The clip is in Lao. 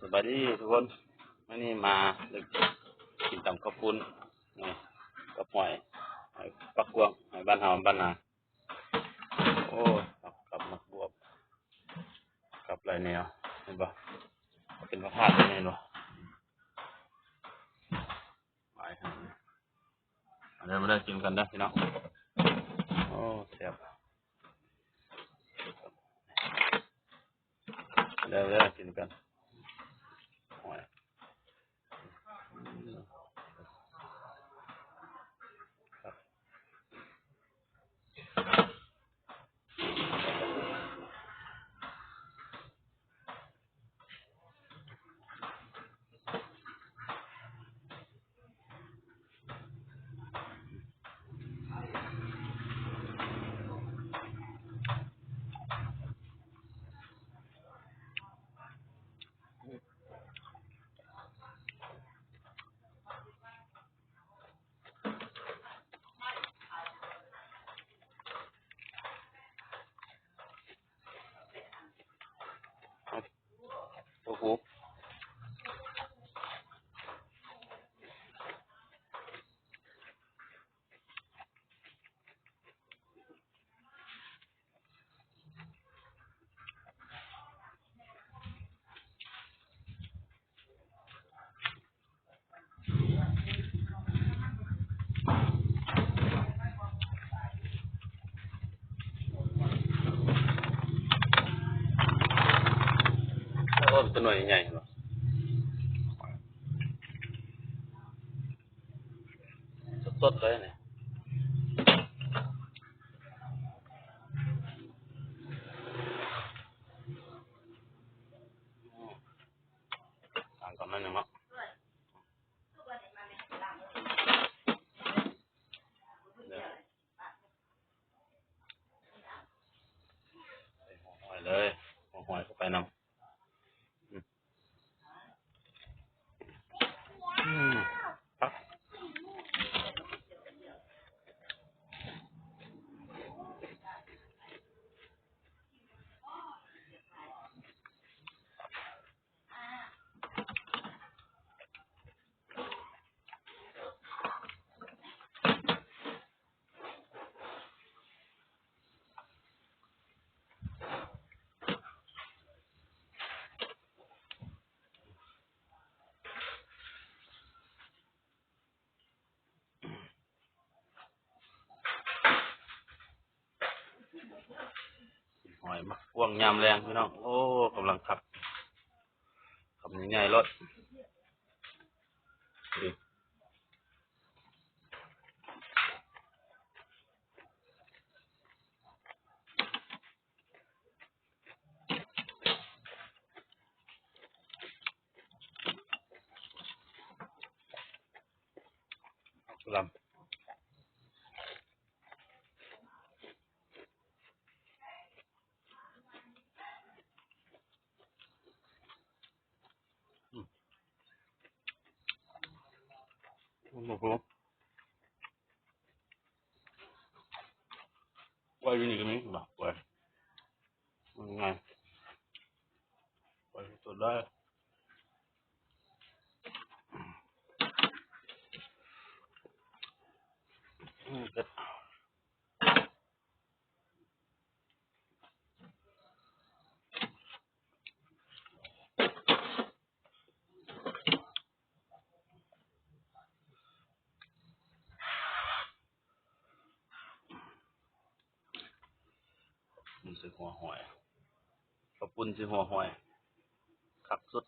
ສະບາຍດີທຸກຄົນ ມື້ນີ້ມາກິນຕຳເຂົ້າປຸ້ນ ນີ້ ກັບຫອຍ ຫອຍປາກກວາງ ຫອຍບ້ານເຮົາບ້ານນາ. ໂອ້ ກັບໝາກບວບ ກັບຫຼາຍແນວ ເຫັນບໍ່ ເປັນພະທາດເລີຍ ເຫັນບໍ່ ຫຼາຍຂະໜາດນີ້. ມາເດີ ມາເດີ ກິນກັນເດີພີ່ນ້ອງ. ໂອ້ ແຊບ ເດີ ເດີ ກິນກັນ. ໂອ້ຍ ໂອ້ໂຫ ໂອ້ ຕົວໜ່ວຍໃຫຍ່ເນາະ ສົດໆເລີຍນີ້. ຕ່າງກັນໜ້ອຍໜຶ່ງເນາະ ໃສ່ຫົວຫອຍເລີຍ ຫົວຫອຍເຂົ້າໄປນຳ. ອືມ ອືມ ຄັກ. ຫອຍໝາກກວາງຍາມແລງພີ່ນ້ອງ ໂອ້ ກຳລັງຄັກ ຄຳໃຫຍ່ໆໂລດ. ລຳ ອືມ ໂອ້ໂຫ ໄວ້ຢູ່ນີ້ກໍມີ ໄວ້ ງ່າຍ ໄວ້ທີ່ສຸດເລີຍ. ອືມ ເດັດ. ມັນໃສ່ຫົວຫອຍ ເຂົ້າປຸ້ນໃສ່ຫົວຫອຍ ຄັກສຸດ.